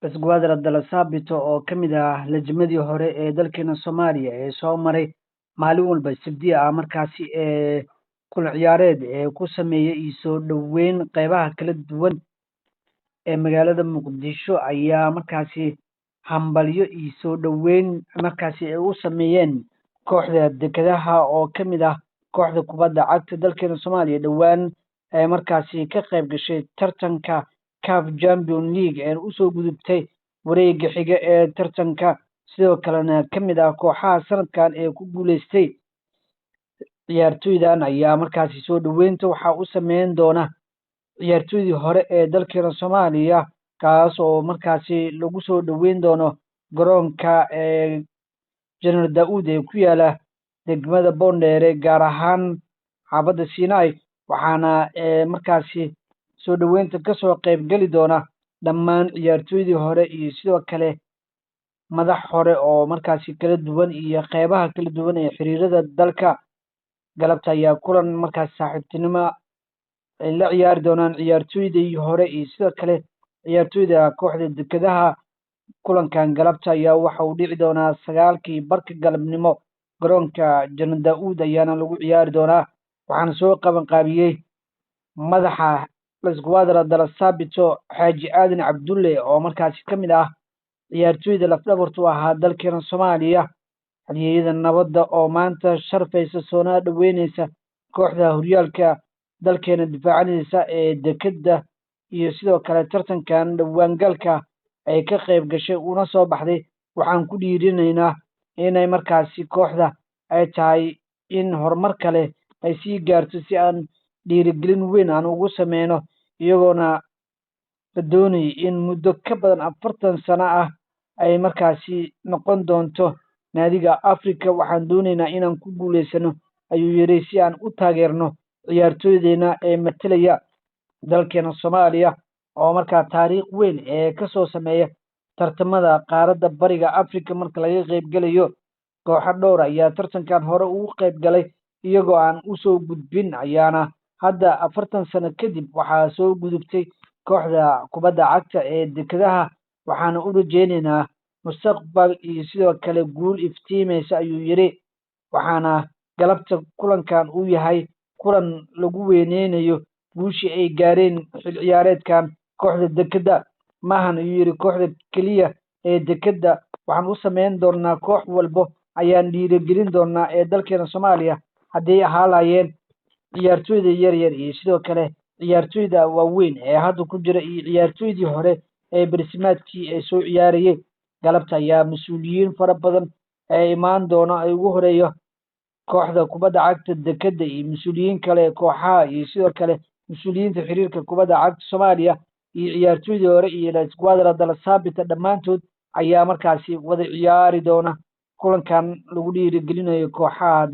Squadra Della Sabito oo ka mid ah lajmadii hore ee dalkeena Soomaaliya ee soo maray maalin walba Sabti ah markaasi ee kulan ciyaareed ee ku sameeyay iyo soo dhoweyn qeybaha kala duwan ee magaalada Muqdisho ayaa markaasi hambalyo iyo soo dhoweyn markaasi ay u sameeyeen kooxda dekedaha oo ka mid ah kooxda kubadda cagta dalkeena Soomaaliya dhowaan ee markaasi ka qayb gashay tartanka CAF Champions League ee usoo gudubtay wareegga xiga ee tartanka, sidoo kalena ka mid ah kooxaha sanadkan ee ku guuleystay. Ciyaartoydan ayaa markaasi soo dhoweynta waxaa u sameyn doona ciyaartoydii hore ee dalkeena Soomaaliya, kaas oo markaasi lagu soo dhoweyn doono garoonka ee General Daud ee ku yaala degmada Boondheere, gaar ahaan xaafadda Sinai, waxaana markaasi soo dhoweynta kasoo qayb geli doona dhammaan ciyaartoydii hore iyo sidoo kale madax hore oo markaasi kala duwan iyo qeybaha kala duwan ee xiriirada dalka. Galabta ayaa kulan markaasi saaxiibtinimo ay la ciyaari doonaan ciyaartoydii hore iyo sidoo kale ciyaartoyda kooxda dekedaha. Kulankan galabta ayaa waxa uu dhici doonaa 9:30 galabnimo garoonka General Daud ayaana lagu ciyaari doonaa, waxaana soo qaban qaabiyey madaxa Squadra Della Sabito Xaaji Aadan Cabdulle oo markaasi ka mid ah ciyaartoyda lafdhabartu u ahaa dalkeena Soomaaliya. Halyeeyada nabadda oo maanta sharfaysa soona dhoweyneysa kooxda horyaalka dalkeena difaacanaysa ee dekedda iyo sidoo kale tartankan dhawaangalka ay ka qayb gashay una soo baxday, waxaan ku dhiirinaynaa inay markaasi kooxda ay tahay in horumar kale ay sii gaarto si aan dhiirigelin weyn aan ugu sameyno, iyagoona la doonayay in muddo ka badan 40 sano ah ay markaasi noqon doonto naadiga Afrika. Waxaan doonaynaa inaan ku guuleysano, ayuu yiri, si aan u taageerno ciyaartoydeena ee matalaya dalkeena Soomaaliya oo markaa taariikh weyn ee kasoo sameeya tartamada qaaradda Bariga Afrika marka laga qayb galayo. Kooxo dhowr ayaa tartankan hore ugu qayb galay iyagoo aan usoo gudbin, ayaana hadda 40 sano kadib waxaa soo gudubtay kooxda kubadda cagta ee dekedaha, waxaana u rajeyneynaa mustaqbal iyo sidoo kale guul iftiimaysa, ayuu yiri. Waxaana galabta kulankan uu yahay kulan lagu weyneynayo guushii ay gaareen xil ciyaareedkan kooxda dekedda. Maahan, ayuu yiri, kooxda keliya ee dekedda, waxaan u sameyn doonaa koox walbo ayaan dhiirigelin doonaa ee dalkeena Soomaaliya, hadday ahaa lahaayeen ciyaartoyda yaryar iyo sidoo kale ciyaartoyda waaweyn ee hadda ku jira iyo ciyaartoydii hore ee barsimaadkii ee soo ciyaarayay. Galabta ayaa mas-uuliyiin fara badan ee imaan doona ay ugu horeeyo kooxda kubadda cagta dekedda iyo mas-uuliyiin kale kooxaha iyo sidoo kale mas-uuliyiinta xiriirka kubadda cagta Soomaaliya iyo ciyaartoydii hore iyo La Squadra Della Sabita dhammaantood ayaa markaasi wada ciyaari doona kulankan lagu dhiirigelinayo kooxaha.